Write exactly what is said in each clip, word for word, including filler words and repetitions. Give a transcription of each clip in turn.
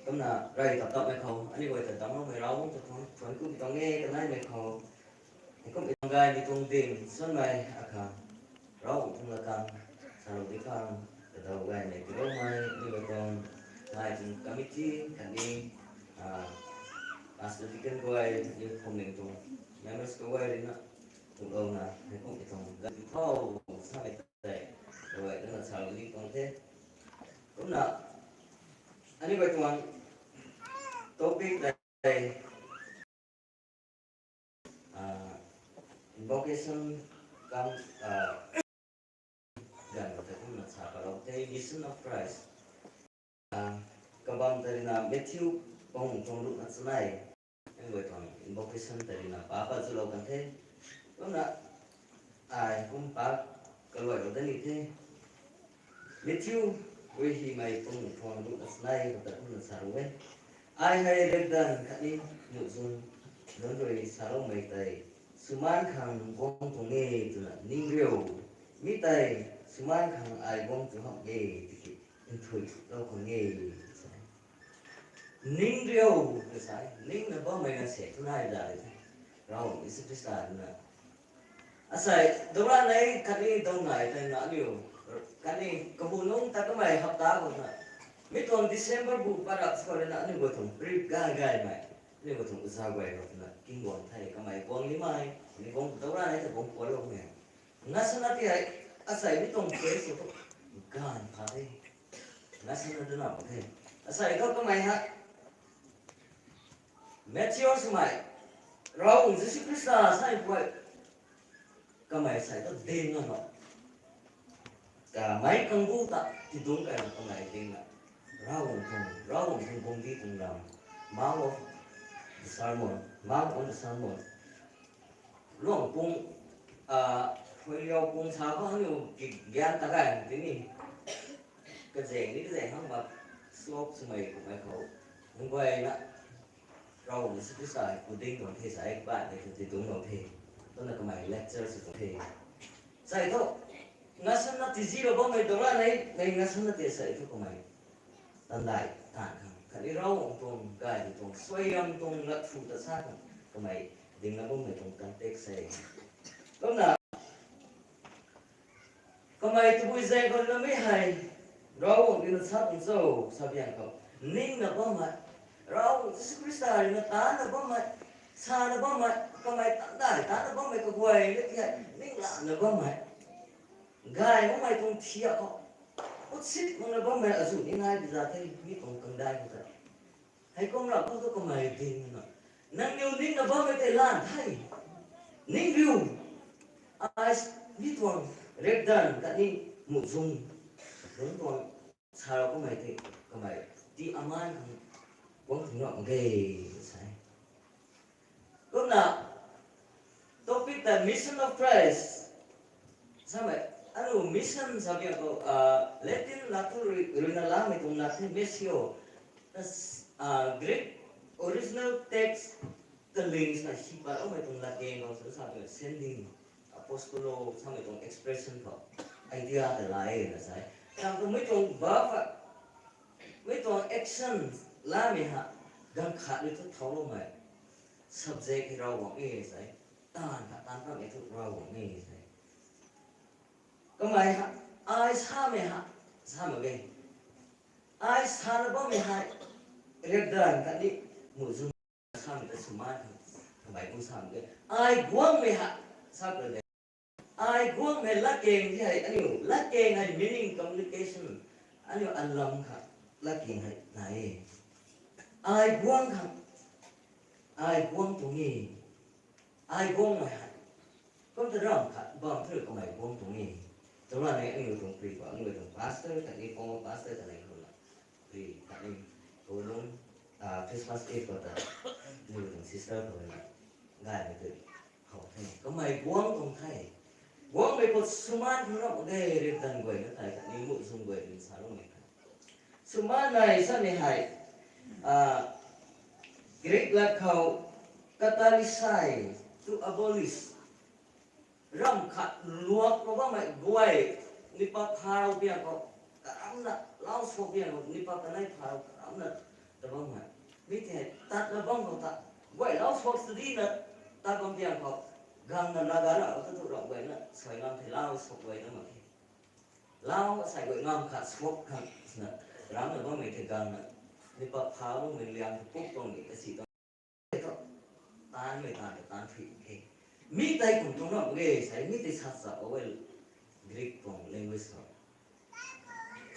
Kumna rey tap tapmei khou aniu guay ta damcloumei Ravguangc ta thuanc, thuanc ku tuang e, kaneimei khou. Heikum i tuang gay ni tuang ding, suanmei akha. Ravguangc tuang latkaeng, salou di khang, kadaw gaymei tiiloumei, aniu guay tuang, nai tuang committee, khatni, ah, pastor deacon guay, aniu khomling tuang, members kaguay rui na, tuklouna, heikum i tuang, gay thau, samei tei, kaguay na salou ni tuang the. Kumna, aniu guay tuang topic tei, ah, invocation kam, ah, ganv tei kumna sa palou the, Mission of Christ. Ah, kabam tei rui na Matthew pang tuang ruhna chanei. Aniu guay tuang invocation tei rui na pa pat chulou kan the. Kumna, ai kum pa kaluailou dat ni the. Matthew rui hymei pang tuang ruhna chanei khou ta kumna sa ru e. Ai hei riakdanv khatni muhzwng nunc rui saloumei tei, swmaan khang guang tuang e twna ning riu. Mi tei swmaan khang ai guang tu hamh e tiki nthuilou khang e. Ning riu, tw sa e, ningna bammei na se tu nai da de the. Ravguangc Jisu Khrista na. Asei, dora nei khatni dou nai tei na aniu, khatni kabu nungc ta kamei hapta khou na. Mi tuang December bu parak sw na aniu guay tuang trip gay gaymei. Aniu guay tuang uza guay khou na king guang the, kamei guang nimei, ni guang dora nei ta guang pualoumei. Ngasana ti hei, asei mi tuang case khou tu, ganv pha the. Ngasana dana mak the. Asei khou kamei hei, mature swmei, Ravguangc Jisu Khrista sai puai, kamei sei tu ding na no. Kamei kangbu ta tidungc kai na kamei ding na. Ravguangc tuang, Ravguangc tuang guangcdic tuang lam. Mount of the Sermon, Mount on the Sermon. Luang pung, ah, huiliu pung sa khou aniu ki gyan ta gay tini. Kazeng ni kazeng hang mak, slope swmei kummei khou. Nunc guay na, Ravguangc Jisu Khrista hei ku ding tuang the sa e, kabaihmei khou ti dungclou the. Kumna kamei lecture sw tuang the. Sei thu, ngasana tizilou bammei dora nei, nei ngasana ti sei thu kamei tandai taanv khang, khatni Ravguangc tuang gay tuang, suaihiam tuang lat thu ta sa khang, kamei dingna bammei tuang context e. Kumna, kamei tabui zaeng khou na mi hei, Ravguangc rui na sa tuang cho, sa biang khou, ningna bammei, Ravguangc Jisu Khrista rui na taancna bammei, sana bammei, kamei tandai taancna bammei kaguay na ti hei, ninglana bammei. Gay makmei tuang thiak khou, utsit makna bammei azuh ni nai bi za the, mi tuang kangdai khou ta. Heikum ra khou tu kamei ding na. Nangniw ningna bammei tei lan the. Ning riu. Ai, mi tuang riakdanv khatni muhzwng, nunc tuang sarou kamei tei, kamei ti aman khang guang thungc ram mak ge, sa e. Kumna, topic ta Mission of Christ. Samei, aniu mission sa biang khou, ah, Latin lat thu rui, rui na lamei tuang lat the, missio. Ah, Greek original text kaling sa si paloumei tuang latkaeng khou sa, sa biang sending, apostolo, samei tuang expression khou, idea ta la e na sa e. Tang tu mei tuang verb, mei tuang action lamei ha, ganv khat rui thu thauloumei. Subject hei Ravguangc e sa e. Taanv khat taanv pammei thu Ravguangc e sa e. Kamei ha, ai samei ha, sa mak ge. Ai sana bammei hei, riakdanv khatni muhzwng samei ta swmaan khang, kamei kum sa mak ge. Ai guangmei ha, sa mak ge. Ai guangmei latkaeng ti hei aniu, latkaeng hei meaning communication, aniu alam kha, latkaeng hei nai e. Ai guang khang, ai guang tuang e. Ai guangmei hei, kum ta ram khat bam thu kamei guang tuang e. Tw ra nei aniu tuang pri khou, aniu tuang pastor khatni former pastor ta nei khou na, pri khatni khou nung, ah, Christmas Eve khou ta, aniu tuang sister khou na, gaymei tei khou the, kamei guang tuang the. Guangmei khou swmaan khang ram mak ge, riakdanv guay na tei khatni muhzwng guay rui saloumei the. Swmaan nei samei hei, ah, Greek lat khou catalysai, to abolish. Ram khat luak lou bammei guay, nipa pharou biang khou, karamna, lau sw biang khou, nipa kanei pharou, karamna, Bam hei, mi tei hei tat na bam khou ta, guay lau suak sadi na, tat bam piang khou, gang na laga na, ta tu rau guay na, suai ngam thei lau suak guay na mak khe. Lau asai guay ngam khat suak khat na, ram na bammei tei gang na, ni pa pha bammei liang puk tuang ni, kasi tuang. Tan mei tan ta tan thui khe. Mi tei kum tuang na ge, sai mi tei sa sa o we Greek tuang language khou.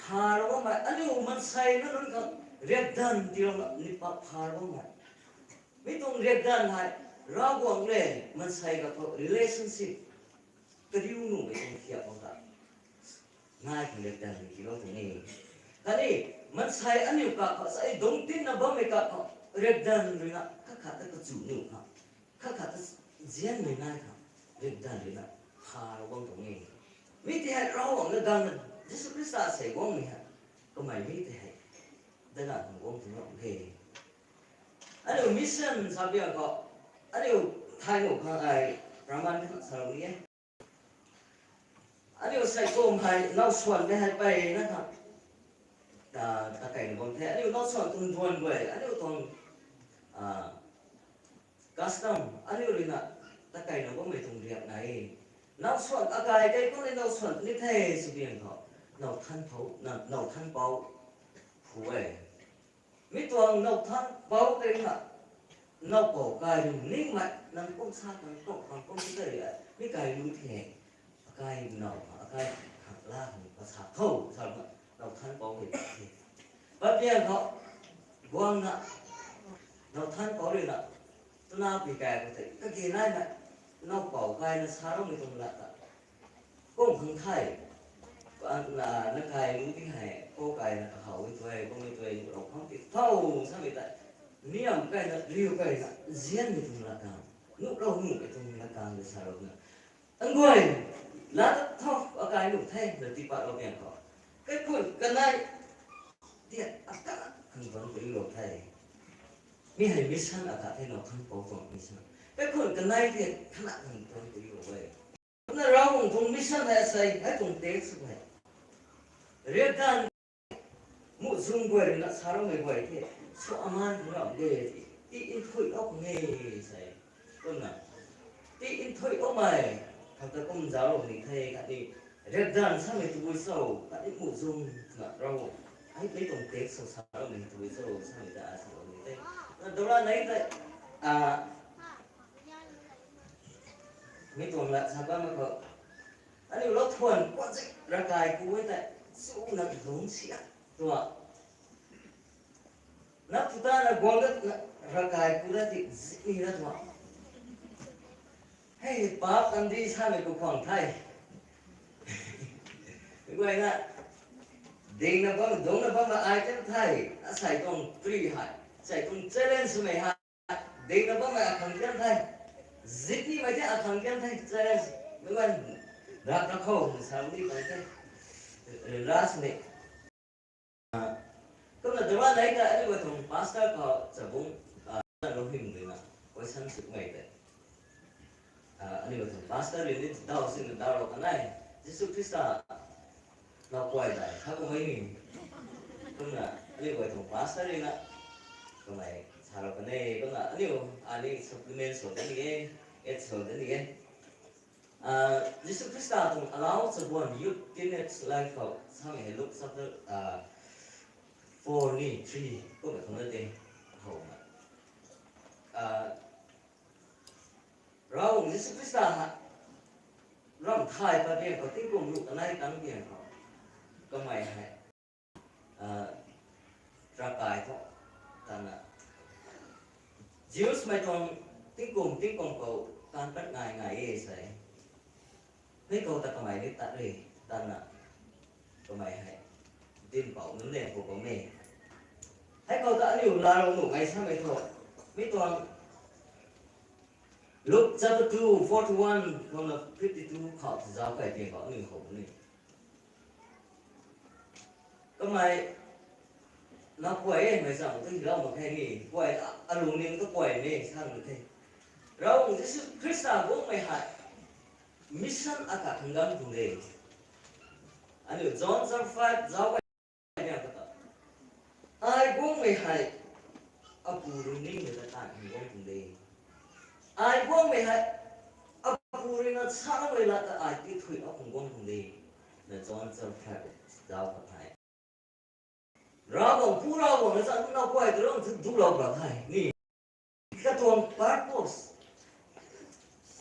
Pha ra bammei, aniu mansei na nunc khang riakdanv tiilou na ni pa pha ra bammei. Mi tuang riakdanv hei, Ravguangc le mansei ka thu relationship kariu nuhmei tuang thiak bam ta. Nai khang riakdanv tiilou tuang e. Khatni, mansei aniu kak khou, sai dungc tinna bammei kak khou, riakdanv rui na, khat khat ta kachu nuh kha. Khat khat ta zianmei nai kha, riakdanv rui na, pha ra bam tuang e. Mi tei hei Ravguangc na gang na, Jisu Khrista sei guangmei hei, kamei mi tei hei, dana khang guang tuang ram khe. Aniu mission sa piang khou, aniu thai nuh khang ai, praman kha salou ni e. Aniu sei kum hei, nau swan tei hei peyna kha, ta, ta kei na bam the. Aniu nau swan tuang duan guay, aniu tuang, ah, custom, aniu rui na, ta kei na bammei tuang riak nai e. Nau swan, akai kei kum ni nau swan ni the, si piang khou, nau than pou, na, nau than pou, phu e. Mi tuang nau than pou tei na, nau pou kai rui ningmei, nang kum sa, nang kum, nang kum si tei, mi kai lu the, akai nau, akai khang la khang pa sa tho, sa na, nau than pou hei, pa piang khou, guang na, nau than pou rui na, tuna pi kai khou tei, kage nai na, nau pou kai na sa roumei tuang lat ta. Kum khang the, na, na kai lu ti hei, kou kai na kahaw e tuai, kum e tuai, nuh rau khang ti tho, samei tei, niam kai na, riu kai na, zianmei tuang lat kang, nuh rau nuhmei tuang lat kang de sa rau na. Ang guay, lat ta tho, akai nuh the, na tipat rau piang khou. Kaikhun kanei, tiat akhat khang tuang tei rau the. Mi hei mission akhat the, nau than pou tuang mission. Kaikhun kanei tiat khat khang tuang tei rau e. Kumna Ravguangc tuang mission hei sei, hei tuang text hei. Riakdanv muhzwng guay rui na sa roumei guay the, sw aman khang ram de, ti nthuilou khang e sei. Kumna, ti nthuiloumei, khang ta kum zauclou ni the khatni, riakdanv samei tabui cho, khatni muhzwng na rau, hei mei tuang text khou sa roumei tabui cho, samei ta a salou ni the. Na dora nei tei, a, mi tuang lat sa bam khou, aniu lou thuan kuat zik ravkai ku e tei, chuna lungc siak tua. Na puta na guang dat na ravkai ku dat ti zik ni dat tua. Hei, paap kandih samei ku khwang the. Guay na, dingna bam, dungcna bam na ai kan the, asei tuang pri hei, asei tuang challenge swmei hei. Dingna bammei akhang tian the. Zitnimei tei akhang tian the. Challenge. Meic guay, rap ra khou, sa ni bam the. Last ni. Kumna dara nei ta, aniu guay tuang pastor khou chabung, ah, lou hym dina, question swmei tei. Ah, aniu guay tuang pastor rui ni daw sina daw rou kan e. Jisu Khrista na kuay dai, kha kummei ni. Kumna, aniu guay tuang pastor rui na, kamei sa rou kan e, kumna, aniu, ani supplement sw kan e, add sw kan e. Ah, Jisu Khrista tuang alau chabuan youth teenage life khou, samei hei Luke chapter, ah, four ni three, kumna thangc na te, how na. Ah, Ravguangc Jisu Khrista hei, ramh thay pat biang khou, tingkum ruh kanei tangc biang khou, kamei hei, ah, ravkai thu, tana, Jews mei tuang tingkum, tingkum khou, taan pat ngai ngai e sei. Hei khou ta kamei ni tat re, tana, kamei hei, dinhpouc nunc liang khou bam e. Hei khou ta aniu laalou nuh ngai samei thu, mi tuang, Luke chapter two, forty-one, khou na fifty-two khou zauc kai biang khou aniu how ni. Kamei, na kuay e, mei chang tu hilou mak khe ni, kuay, a, alungning tu kuay ni, sa mak khe. Ravguangc Jisu Khrista guangmei hei, mission akhat khang ganv tu de. Aniu John chapter five zauc kai biang khou ta, ai guangmei hei, Apu rui ning ta tan khang guang tuang de. Ai guangmei hei, apu rui na sa mei la ta ai ti thui a khang guang tuang de. Na John chapter five, zau ka thai. Ravguangc pu Ravguangc na sa na kuay ta ram thu dulou ba thai ni. Katuang purpose.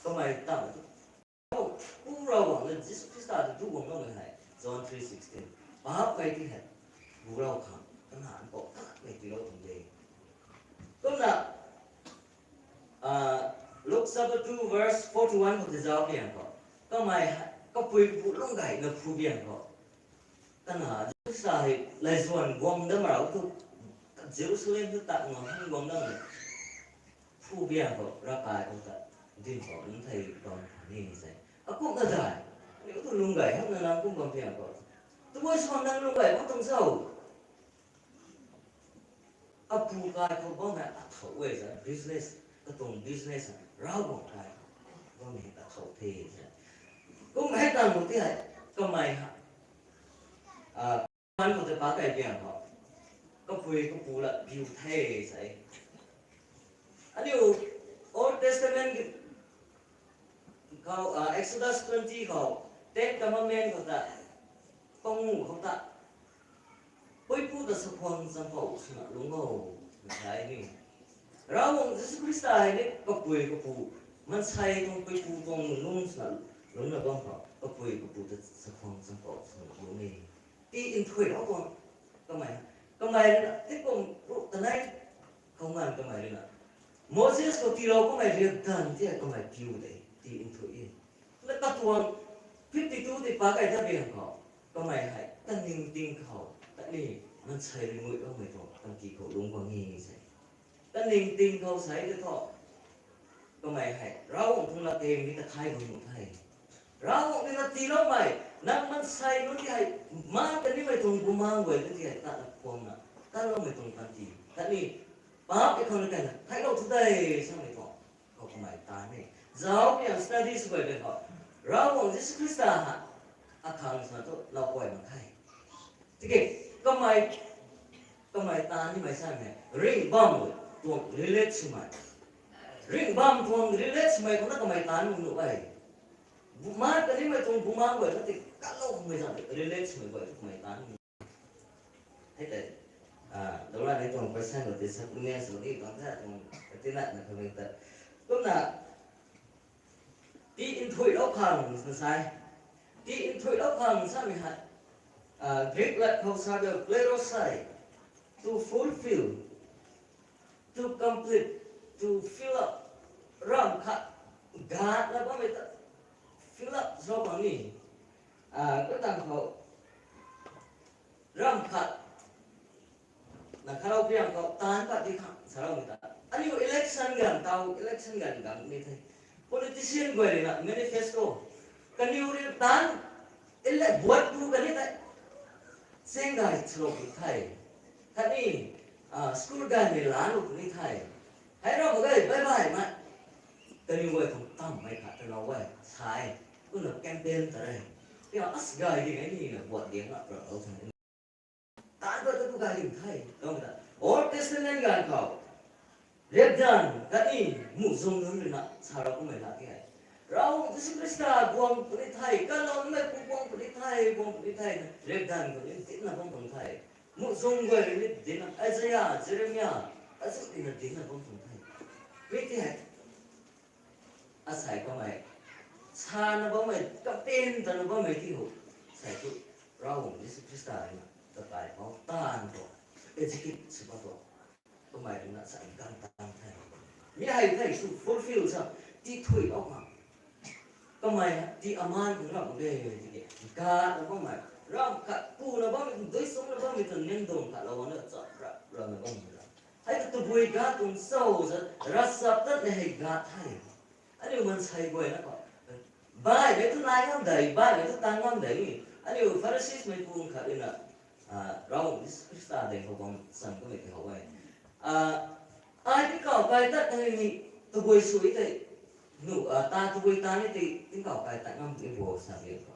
Kamei tang tu. Pu Ravguangc na Jisu Khrista tu tu guang lou mei hei. John three sixteen. Paap kai ti hei. Pu Ravguangc khang. Kana an pau kana kai ti lou tuang de. Kumna, ah, Luke chapter two verse forty-one khou tei zauc biang khou. Kamei hei, kapui kapu lung gay na phu biang khou. Kana Jisu Khrista hei laizuan guang dam rau tu, Jerusalem tu tat ngam hang guang dam le. Phu biang khou, ravkai khou ta, din khou, nunc thei bam ni se. Akumna dai, ni tu lung gay, hang na lam kum bam biang khou. Tumei suan nang lung gay, bam tuang sau. Apu kai khou bam hei athau e sa, business, katuang business, Ravguangc kai khou bam hei athau the sa. Kum hei tang mu ti hei, kamei ha. Ah, man khou ta pa kai biang khou. Kapui kapu la biu the sa. Aniu Old Testament khou, ah, Exodus twenty khou, Ten Commandment khou ta, pangu khou ta, puipu ta sakhwang champou swna lungc o, na sa ni. Ravguangc Jisu Khrista hei ni kapui kapu, maansei tuang puipu tuang lungc swna lungcna bam khou, kapui kapu ta sakhwang champou swna lungc e. Ti nthuilou tuang, kamei, kamei rui na, tingkum ruh kanei, khou nganv kamei rui na. Moses khou tiilou kamei riakdanv ti hei kamei piu de, ti nthui e. Na katuang fifty two ti pa kai ta biang khou, kamei hei, kaningting khou, kani, maansei rui nguiloumei tuang, kanti khou lungc guang e se. Kaningting khou sei tei thu, kamei hei, Ravguangc tuang latkaeng ni ta khai guang nuh the. Ravguangc ni na tiiloumei, nang maansei nunc ti hei, maan kanimei tuang bumaeng guay nunc ti hei, tatna khwangna, tatloumei tuang kanti, kani, paap e khang na kaina, theilou thu de, samei tuang, khou kamei taan e. Zauc biang study sw guay biang khou, Ravguangc Jisu Khrista ha, akhang swna tu, lou guay mak khe. Tiki, kamei, kamei taan nimei samei, ringh bam tuang relate swmei. Ringh bam tuang relate swmei khou na kamei taan nuh e. Maan kanimei tuang bumaeng guay na ti, kalou khumei zan relate swmei guay kamei taan nuh. Hei tei, ah, dou la ni tuang question khou ti supplement sw ni tuang the tuang, katina na kamei ta. Kumna, ti nthuilou khang na sa e. Ti nthuilou khang samei hei, ah, Greek lat khou sa de kleros sei, to fulfill, to complete, to fill up, ramh khat, gatna bammei ta, fill up sw khang ni, ah, katang khou, ramh khat, na kharou piang khou taanc pat di khang saloumei ta. Aniu election ganv tau, election ganv gang ni the. Politician guay rui na manifesto. Kaniw rui taanc, ele-, vote tu kani tei. Cheng gay swlou puni the. Khatni, ah, school ganv ni laalou puni the. Hei ram gay, bye bye mei. Kaniw guay tuang tammei khat ta lou e, sa e. Kumna campaign ta re. Tia as gay di ngai ni na vote diang na pra lou the. Taanc pat tu gay di the, tuang ta. Old Testament ganv khou, riakdanv khatni muhzwng nunc rui na sa rau kummei la ti hei. Ravguangc Jisu Khrista guang puni the, kaloumei pu guang puni the, guang puni the, riakdanv khou ni dinna bam tuang the. Muhzwng guay rui ni dinna, Isaiah, Jeremiah, azu dinna dinna bam tuang the. Mi ti hei, asei kamei, sana bammei, campaign tana bammei ti ho. Sei tu, Ravguangc Jisu Khrista rui na, kakai pau taanv khou, execute sw pat tu, kamei rui na sa ganv taanv the. Mi hei the tu fulfill sa, ti thuilou khang. Kamei ti aman khang ram de, tiki, gatna bammei, ramh khat puna bammei, dui sungna bammei tu ning dum khat lou na chap rap, rap na bammei la. Hei tu tabui gat tuang cho sa, ravchaptatmei hei gat the. Aniu maansei guay na khou, baihmei tu nai ngam dei, baihmei tu tan ngam dei ni. Aniu Phariseesmei pu khat rui na, ah, Ravguangc Jisu Khrista dei khou bam chan kamei ti how e. Ah, ai tingkauh kai tat kani ni, tabui sw e tei, nu, ah, ta tabui ta ni tei, tingkauh kai tat ngam ni bo sa di khou.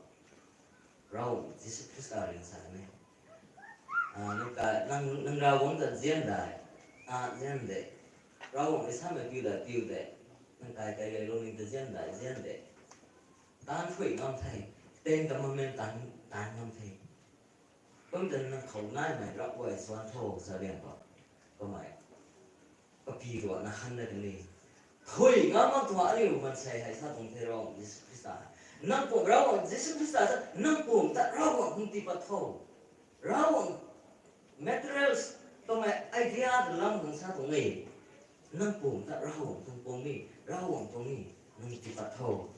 Ravguangc Jisu Khrista rui sa ni. Ah, nang ka, nang, nang Ravguangc ta nzian dai. a zian de. Ravguangc rui samei piu da piu de. Nang kai kai gaylou ni ta zian da zian de. Taanc phuy ngam the. Ten Commandment taanc, taanc ngam the. Kum tan nang khou naimei ravguay suan tho sa liang khou. Kamei. Kapi ruana han na tini. Phuy ngam mak tuang aniu mansei hei sa tuang the Ravguangc Jisu Khrista. Nang pum Ravguangc Jisu Khrista sa, nang pum ta Ravguangc hung tii pat tho. Ravguangc materials twmei idea ta lam khang sa tuang e. Nang pum ta Ravguangc tuang pum ni, Ravguangc tuang ni, nang tii pat tho.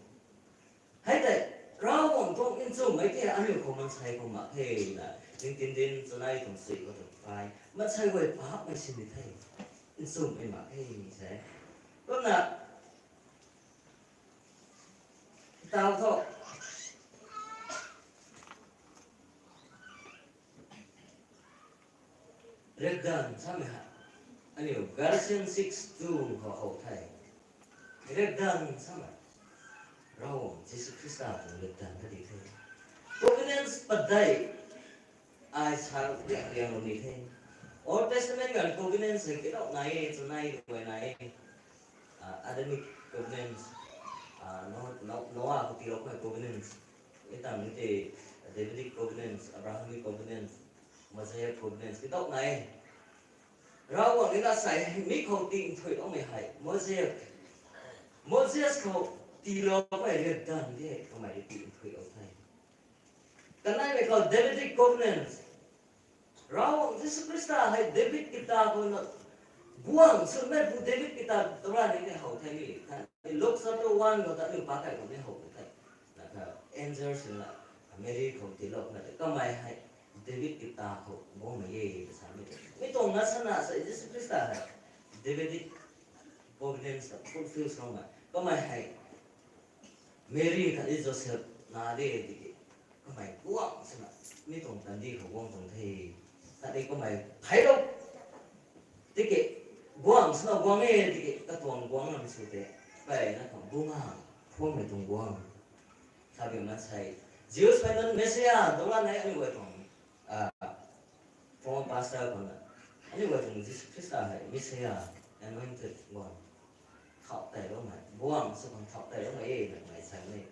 Hei tei, Ravguangc tuang nchumhmei tei aniu khou mansei khou mak khe na, ningting dinc chanei tuang sui khou tuang kai, mansei guay paapmei sin ni the, nchumhmei mak khe ni se. Kumna, tau tho. Riakdanv samei hei. Aniu Galatians six two khou how the. Riakdanv samei. Ravguangc Jisu Khrista tuang riakdanv ta di the. Covenants padeih. Ai sa riak riang lou ni the. Old Testament ganv covenants hei kilouna e, chanei guay na e. Ah, Adamic covenants, ah, No-, No-, Noah khou tiilou khou covenants. Mi tang ni tei Davidic covenants, Abrahamic covenants, Mosaic covenants, kilouna e. Ravguangc ni na sa hei, mi khou tii nthuiloumei hei, Mosaic. Moses khou tiilou khou riakdanv tei kamei rui tii nthuilou the. Kaneimei khou Davidic covenant. Ravguangc Jisu Khrista hei David kita khou na guang swmei pu David kita tara ni tei how the ni. Luke chapter one khou ta aniu pa kai khou ni how the. Na kha angel swna Mary khou tiilou na tei kamei hei David kita khou guangmei e ta sa mi. Mi tuang na sana sa Jisu Khrista hei Davidic covenant ta fulfill swmei. Kamei hei Mary khatni Joseph na de tiki, kamei guang swna, mi tuang tandi khou guang tuang the. Khatni kamei theilou tiki, guang swna guang e tiki, katuang guang lam sw tei, mpeyna khang bunga, phuangmei tuang guang. Sabi mansei, Jews mei nunc Messiah, dunglan hei aniu guay tuang, ah, former pastor khou na, aniu guay tuang Jisu Khrista hei Messiah, anointed one. Thau teiloumei, guang sw khang thau teiloumei e, na mei sa ni.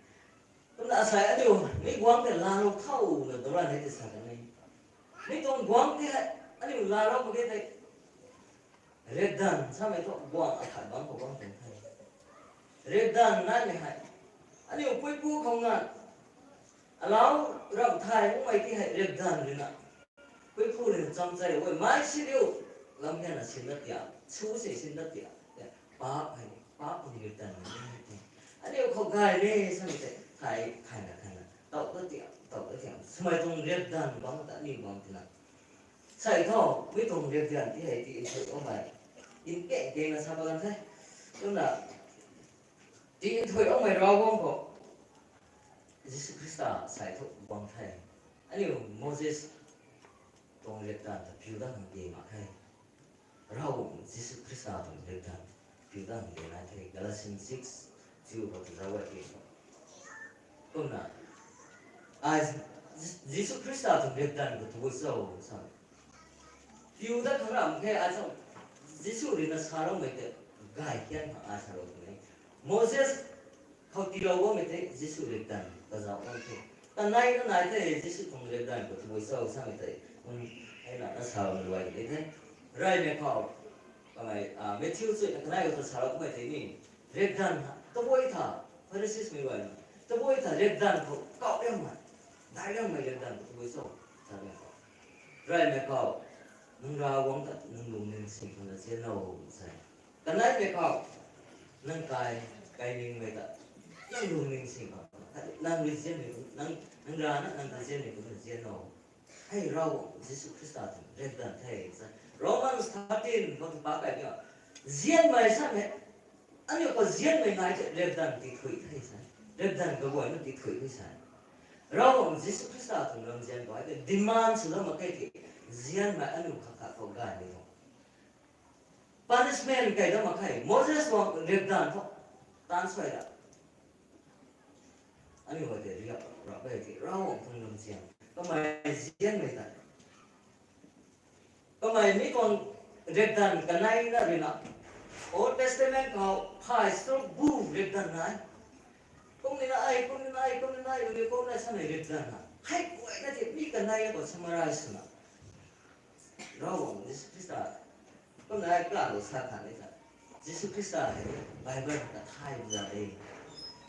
Kumna asei aniu, mi guang tei laalou thau na dunglan hei tei sa kan e. Mi tuang guang tei hei, aniu laalou mak ge tei. Riakdanv samei thu guang akhat bangc khou bangc tuang the. Riakdanv naimei hei, aniu puipu khou na, alau ramh thay makmei tei hei riakdanv rui na. Puipu rui na cham chei, oi, mei si riu, lam hian na sin dat tia, su se sin dat tia, paap hei, paap hei riakdanv ni hei the. Aniu khou gay re samei tei, thay, thayna, thayna, tau dat tia, tau dat tia, swmei tuang riakdanv bangc ta aniu bangc tina. Sei thu, mi tuang riakdanv tei hei tii nthuiloumei, in ke, kena sa pa kan the. Kumna, tii nthuiloumei Ravguangc khou, Jisu Khrista sei thu guang the. Aniu Moses tuang riakdanv ta piu dat khang de mak khe. Ravguangc Jisu Khrista tuang riakdanv piu dat khang de nai the. Galatians six two khou tu zauc e tei. Kumna, ai, Ji-, Jisu Khrista tuang riakdanv khou tu cho sa. Piu dat khang ram khe ai sa. Jisu rui na saloumei tei gay kian khang ai salou tuang e. Moses khou tiilou bammei tei Jisu riakdanv kazauh bam the. Kanei na nai the Jisu tuang riakdanv khou tabui cho samei tei. Kum, hei na na saloumei luai tei the. Reymei khou, kamei, ah, Matthew chuina kanei khou ta salou kummei tei ni. Riakdanv, tabui tha, Pharisees mei luai na. Tabui tha riakdanv khou kauh riammei, dai riammei riakdanv khou tabui cho, sa riang khou. Reymei khou, nang Ravguangc ta nang lungning sing khou na zian o, sa. Kaneimei khou, nang kai, kainingmei ta, nang lungning sing khou, nang rui zianmei khou, nang, nang rana nang ta zianmei khou na zian o. Hei Ravguangc Jisu Khrista tuang riakdanv the sa. Romans thirteen khou tu pa kai ni, zianmei samei, aniu khou zianmei nai tei riakdanv tithuih the sa. Riakdanv kaguayna tithuih the sa. Ravguangc Jisu Khrista tuang ramzian khou hei tei demand swlou mak khe tei, zianmei aniu khat khat khou gaymei tuang punishment kai dat mak khe. Moses tuang riakdanv thu, taanc suai ra. Aniu hei tei riak rap e tei, Ravguangc tuang ramzian. Kamei zianmei ta. Kamei mi tuang riakdanv kanei na rui na, Old Testament khou phay stroke bu riakdanv nai. Kum ni na ai, kum ni na ai, kum ni na ai, kum ni kum na samei riakdanv na. Hei guay na ti mi kanei na khou summarize swna. Ravguangc Jisu Khrista, kum na ai kala sa tha ni ta. Jisu Khrista hei Bible ta thay za de.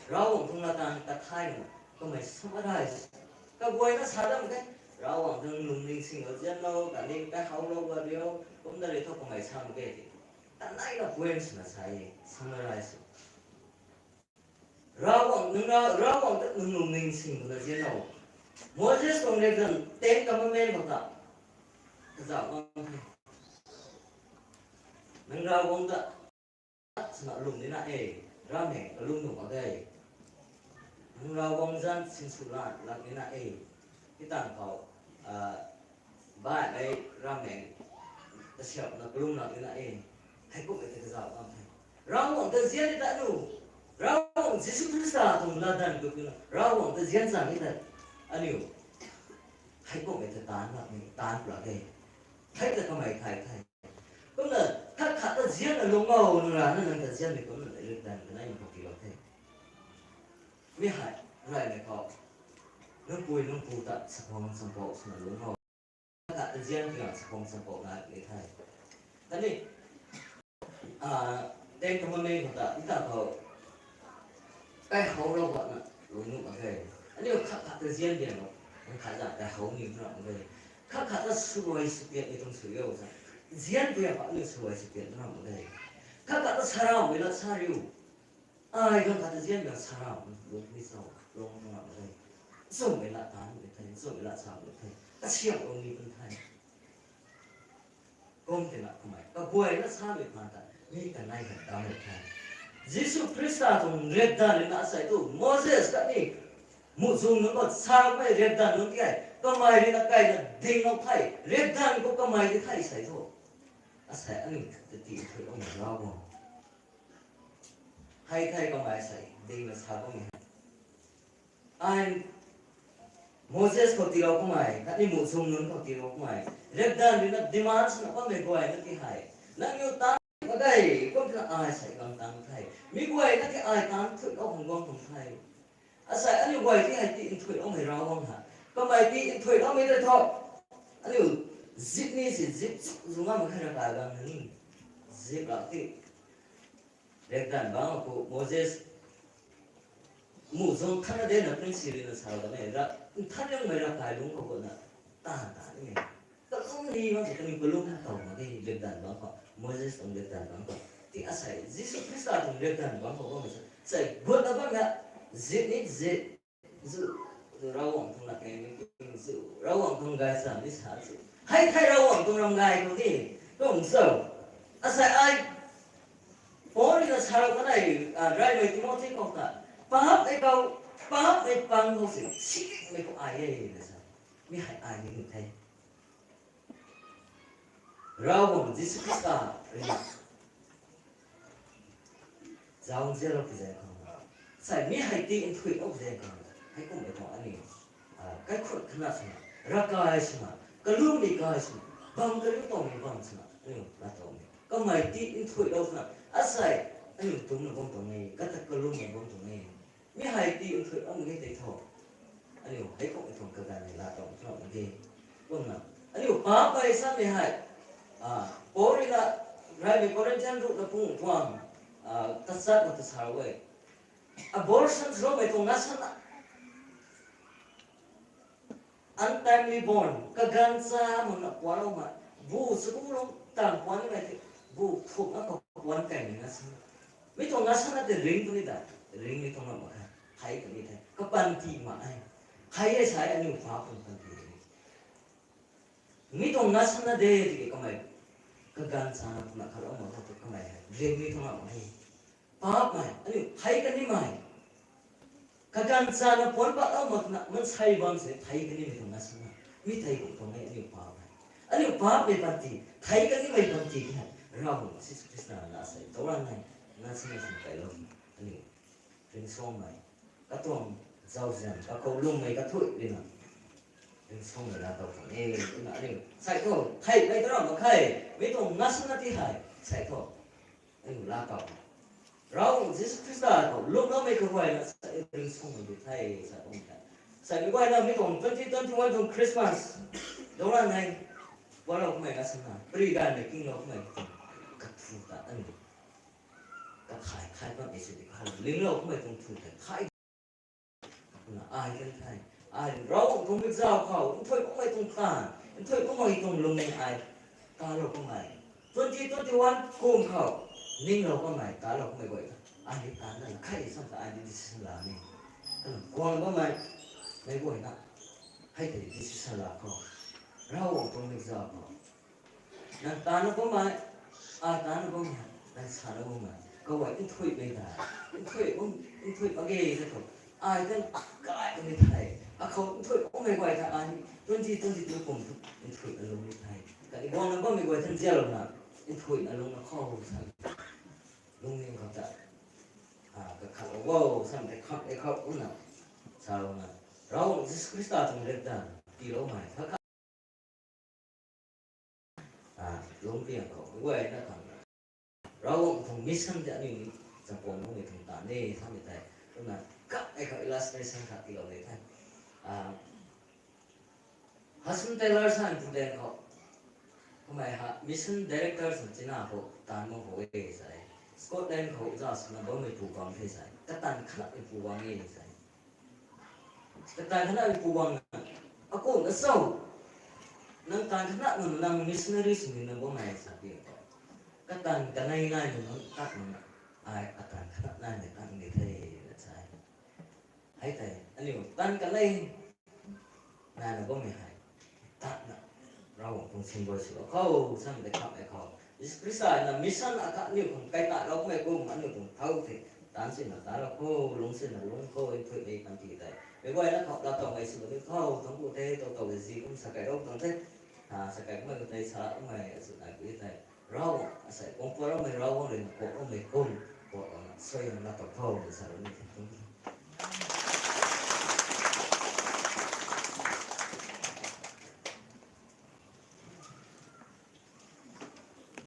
Ravguangc tuang latkaeng ta thay na, kummei summarize. Kaguayna sa dam ke, Ravguangc tuang lungning sing o zian lo, kani kai how lo ba rio, kum na ri tho kummei sa mak ke ti. Tanei na points na sa e, summarize. Ravguangc nang ra, Ravguangc ta nang lungning sing na zian lo. Moses tuang riakdanv Ten Commandment khou ta. Kazauh bam the. Nang Ravguangc ta sna lum ni na e, rameng kalum nuh mak ge. Nang Ravguangc zanc sinsw lan lak ni na e. Hitang khou, ah, baihmei rameng kasiamhna kalum lak ni na e. Hei kummei ta kazauh bam the. Ravguangc ta zian ni ta aniu, Ravguangc Jisu Khrista tuang latdanv gut ni na, Ravguangc ta zian chang ni ta aniu. Hei kummei ta taanv lak ni, taanv lak e. Hei ta kamei thay the. Kumna, khat khat ta zianna lung o, nang rana nang ta zianmei kumna riakdanv kanei khou tiilou the. Mi hei, raymei khou, nang pui nang pu ta sakhwang champou swna lung o. Khat khat ta zian twna sakhwang champou nai ni the. Khatni, ah, Ten Commandment khou ta, ita khou, kai how lou guatna lung nuh mak ge. Aniu khat khat ta zian dian lou, nang khat zat kai how ni mak ge. Khat khat ta swluai swpiatmei tuang sw o sa. Zian pui a pa aniu swluai swpiat mak ge. Khat khat ta saraumei lat sa riu. Ai ganv khat ta zian na sarau, lung ni sa, lung mak ge. Nchumhmei lat taanv ni the, nchumhmei lat sa ni the. Kasiamhlou ni pun the. Kum tina kamei kaguayna samei phaan ta, mi kanei hei taanv ni the. Jisu Khrista tuang riakdanv rui na asei tu, Moses khatni muhzwng nunc khou samei riakdanv nunc ti hei, kamei rui na kaina dinglou the, riakdanv khou kamei ti the sei thu. Asei aniu ta ti thuiloumei Ravguangc. Hei thei kamei sei, dingna sa bammei hei. Ai, Moses khou tiilou kamei, khatni muhzwng nunc khou tiilou kamei. Riakdanv rui na demand swna bammei guayna ti hei. Nangniw taanv mak ge, kum tina ai sei gang taanv the. Mi guayna ti ai taanv thuilou khang guang khang the. Asei aniu guay ti hei ti nthuiloumei Ravguangc ha. Kamei ti nthuiloumei tei thu. Aniu zip ni si zip zung ngam khe ra kai gang ni. Zip lak ti. Riakdanv bangc khou Moses muhzwng khatna de na prince rui na sa kan e ra, nthanliangmei ravkai lungc khou guatna taanv ta ni e. Kalum ni bam se kaniw kalum tow mak ge, riakdanv bangc khou, Moses tuang riakdanv bangc khou. Ti asei Jisu Khrista tuang riakdanv bangc khou bammei sa, sei guatna bam na, zip ni zip, zu, zu Ravguangc tuang latkaeng ni, zu Ravguangc tuang gaychamv ni sa zu. Hei thei Ravguangc tuang ramgay khou ni, tuang cho. Asei ai Paul rui na sarou kanei, ah, raymei Timothy khou ta, paapmei khou, paapmei pang khou si, simei khou ai e na sa. Mi hei ai ni nuh the. Ravguangc Jisu Khrista rui na zauzianlou pi zaeng khang, sei mi hei ti nthuilou zaeng khang, hei kummei tuang aniu, ah, kaikhunc khatna swna, ravkai swna, kalummei kai swna, bam kariu towmei bam swna aniu laa towmei kamei ti nthuilou swna, asei aniu tumna bam tuang e, kata kalumna bam tuang e. Mi hei ti nthuilou mak ge tei thu, aniu hei kummei tuang kaganv ni laa towmei tuang mak ge. Kumna aniu paapmei samei hei, ah, Paul rui na, raymei Corinthian ruhna pung tuang, ah, tachat na ta sa e. Abortion swloumei tuang ngasana, untimely born, kaganv cha makna puanloumei, bu chaku lung tang puan nimei ti, bu thukna khou puan kaimei ngasana. Mi tuang ngasana tei ring puni da, ringmei tuang lam mak khe, thei kani the, kapanty mak e. Thei e sa e, aniu paap tuang panty ni. Mi tuang ngasana de tiki kamei, kaganv chana puna khalou mak khe tu kamei hei ringmei tuang lam mak e. Paapmei, aniu thei kanimei. Kaganv chana puan patlou makna maansei bam se thei kanimei tuang ngasana. Mi thei kum tuang e aniu paapmei. Aniu paapmei panty, thei kanimei panty hei, Ravguangc Jisu Khrista na sei tow ra nai, ngasana sin kailou, aniu ringcsuangmei, katuang zauzian, kakhou lwmmei kathuic rui na, Ringcsuangmei laa tow khang e, twna aniu sei thu, theihmei ta ram mak khe, mi tuang ngasana ti hei, sei thu, aniu laa tow. Ravguangc Jisu Khrista khou lungcloumei kaguayna sei ringcsuangmei di the, sa kum the. Sei kaguayna mi tuang twenty twenty-one tuang Christmas, dungc ra nei, palou kummei ngasana, pari ganvmei kinglou kummei tuang kathu ta aniu kathai khai patmei sw di kha, linglou kummei tuang thu tei khai na ai kan the. Ai Ravguangc tuang mikzau khou nthuih kummei tuang taanv, nthuih kummei tuang lungning ai talou kummei, twenty twenty-one kum khou ninglou kummei talou kummei guay ta, ai ni taanv na khe samei ta ai ni decision la ni, kana guang bammei meic guayna hei tei decision la khou, Ravguangc tuang mikzau khou nang taanv na bammei, ai taanv na bammei, nang sa na bammei kaguay nthuihmei ta, nthuih, nthuih mak ge ta khou, ai kan kai kamei thei, akhou nthuih kummei guay ta ai twenty twenty-two kum thu nthuihna lungc ni the. Kani guangna bammei guay ta nzianlouna nthuihna lungcna khou sa, lungning khou ta, a, kakhat lou o samei tei khat e khou kumna salouna, Ravguangc Jisu Khrista tuang lat ta tiiloumei kha, a, lungcpiang khou guayna khang Ravguangc tuang mission tei aniu ni chakhwang nuhmei tuang taanv de samei tei, kumna khat e khou illustration khat tiilou ni the. A, Hudson Taylor sa student khou, kummei ha mission director sw china khou taanv bam khou e sa e. Scotland khou za swna bammei pu bam the sa e. Kataanv khatnamei pu bam e sa e. Kataanv khatnamei pu bamna, akumhna cho, nang taanv khatna nang missionary sw nina bammei sa pi khou, kataanv kanei nai nunc tat nunc, ai kataanv khatna naimei tat ni the, na sa e. Hei tei aniu taanv kanei naina bammei hei tatna Ravguangc tuang symbol swlou khou samei tei khat e khou, Jisu Khrista na mission akhat aniu khang kaitaloumei kum aniu tuang thau the, taanv swna talou khou, lungc swna lungc khou, nthuihmei panty tei meic guayna khou laa towmei sw ni khou tuang ku the, tow tow zi kum sa kai rou tuang the. A, sa kai kummei khou tei sa kummei sw nai pu tei, Ravguangc asei kung puaroumei Ravguangc rui na kuakloumei kum, kuaklouna suaihiam laa tow khou sa rou ni the.